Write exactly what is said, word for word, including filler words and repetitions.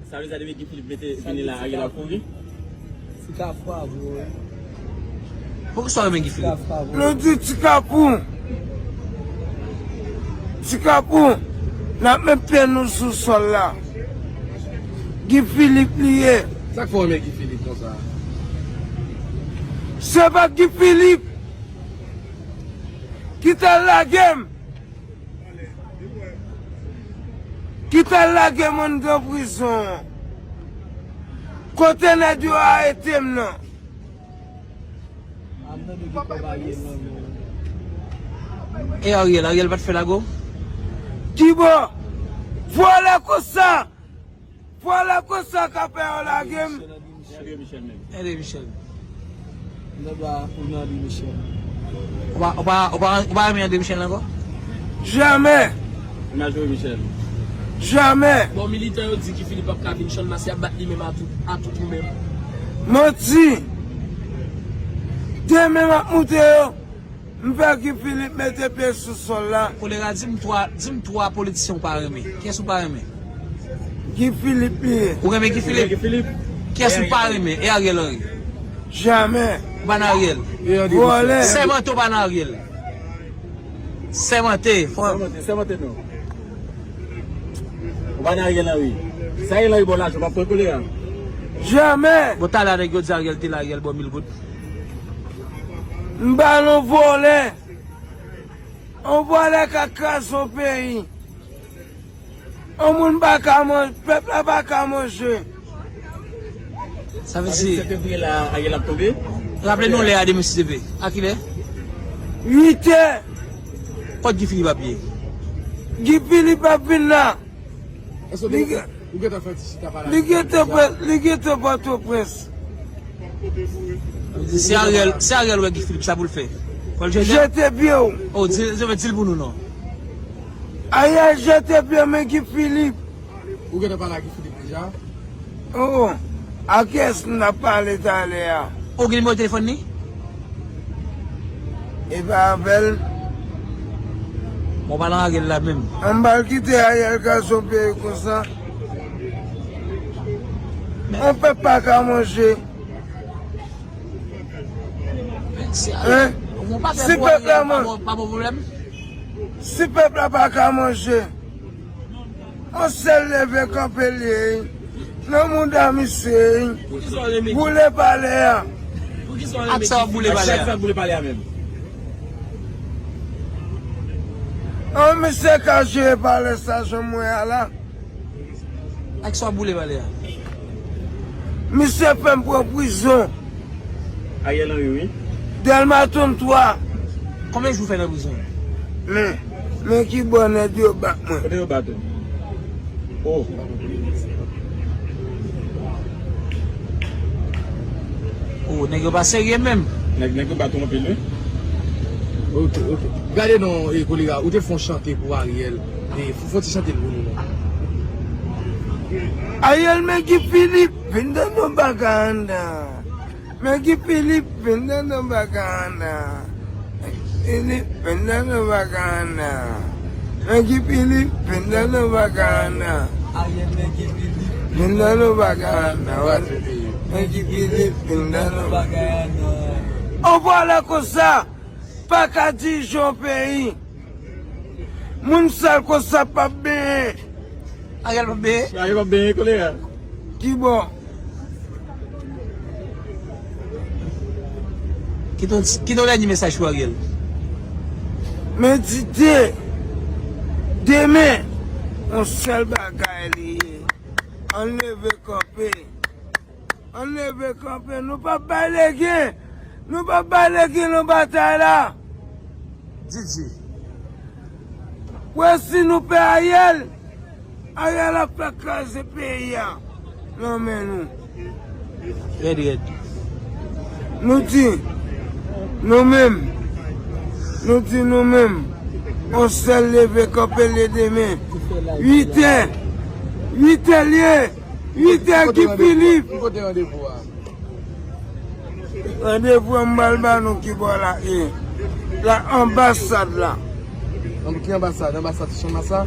Sa vle di depi Guy Philippe mete vini la, Ariel ap kouri? Ti Kafou a vre, wi. Poukisa w renmen Guy Philippe? Ti Kafou a vre. Nou di Ti Kafou. Ti Kafou. N ap met pye nou sou sòl la. Guy Philippe li ye. Sa k fè w renmen Guy Philippe konsa? Se pa Guy Philippe ki t al lage m. Ki t al lage m anndan prizon an. Kote nèg yo arete m nan? E Ariel, Ariel pa t fè lago? Kibò? Vòlè konsa! Vòlè konsa k ap fè yo lage m. Andre Michel menm. Andre Michel. Ou pa, ou pa, ou pa, ou pa renmen Andre Michel ankò? Jamè. Majori Michel. Jamè. Bon, militan yo di Guy Philippe ap ka vin Channmas, y ap bat li menm a tout, a tout ou menm. Manti. Demen m ap moute yo. M fè Guy Philippe mete pye sou sòl la. Kolera, di m twa, di m twa politisyen ou pa renmen. Kiyès ou pa renmen? Guy Philippe li ye. Ou renmen Guy Philippe? Guy Philippe. Kiyès ou pa renmen? E Ariel Henry? Jamè. Ou pa nan Ariel? Vòlè. Sèmante ou pa nan Ariel. Sèmante. Fò... Sèmante, sèmante non. Ou pa nan Ariel Henry. Sa Ariel Henry ba w lajan, w ap pran Kolera? Jamè. Bon, talè nèg yo di Ariel te la, Ariel ba w mil goud. M ba l yon vòlè. Yon vòlè k ap kraze yon peyi. Yon moun pa ka manje, pèp la pa ka manje. Sa vle di, sèt fevriye la, Ariel ap tonbe? Raple nou lè a, demen si Dye vle. A kilè? Uit è. Kot Guy Philippe ap ye? Guy Philippe ap vin la. Èske ou gentan fè ti chita pale avèk li gentan deja? Li gentan Pòtoprens. Si Ariel, si Ariel wè Guy Philippe, sa pou l fè? Fò l jete? Jete pye w. Oh, di, di, di l pou nou non. Ariel jete pye men Guy Philippe. Ou gentan pale ak Guy Philippe deja? Oh, oh. A kiyès n ap pale talè a? Ou gen nimewo telefòn li? E pa avè l. Bon, pa nan Ariel la menm. Ann ba l kite Ariel kraze yon peyi konsa. Yon pèp pa ka manje. Hein? Si pèp la man-, si pèp la pa ka manje, yon sèl leve kanpe l ye, nan mouda misye, boule palè a. Ak sa w ap boule palè a? Ak sa w ap boule palè a menm? An, misye ka jere palè sa jan m wè a la. Ak sa w ap boule palè a? Misye fè m pran prizon. Ariel Henry, wi. Dèlma trannntwa. Konbyen jou w fè nan prizon? Men, men ki bò nèg yo bat mwen. Kote yo bat ou? Oh. Oh, nèg yo pa serye menm. Nèg, nèg yo bat ou anpil, wi. Ok, ok. Gade non, e, Kolera, ou te fè yon chante pou Ariel. E, fè, fè yon ti chante l pou nou, non. Ariel, men Guy Philippe, vin tande yon bagay anndan. Men Guy Philippe, vin tande yon bagay anndan. Philippe, vin tande yon bagay anndan. Men Guy Philippe, vin tande yon bagay anndan. Vin tande yon bagay anndan, wè. Men Guy Philippe, vin tande yon bagay anndan. Yon vòlè konsa pa ka dirije yon peyi. Moun sal konsa p ap benyen. Ariel p ap benyen? Ariel p ap benyen, Kolera. Ki bò? Kite yon ti, kite yon dènye mesaj pou Ariel. Medite. Demen, yon sèl bagay li ye. Ann leve kanpe. Ann leve kanpe. Nou p ap bay legen. Nou p ap bay legen nan batay la. Didi. Wè si nou pè Ariel, Ariel ap fè kraze peyi a nan men nou. Rèd, rèd. Nou di, nou menm, nou di nou menm, yon sèl leve kanpe l ye demen. Uit è, uit è l ye, uit è Guy Philippe. Ki kote randevou a? Randevou an m pral ba nou ki bò la ye. La anbasad la. Nan ki anbasad? Anbasad Channmas la?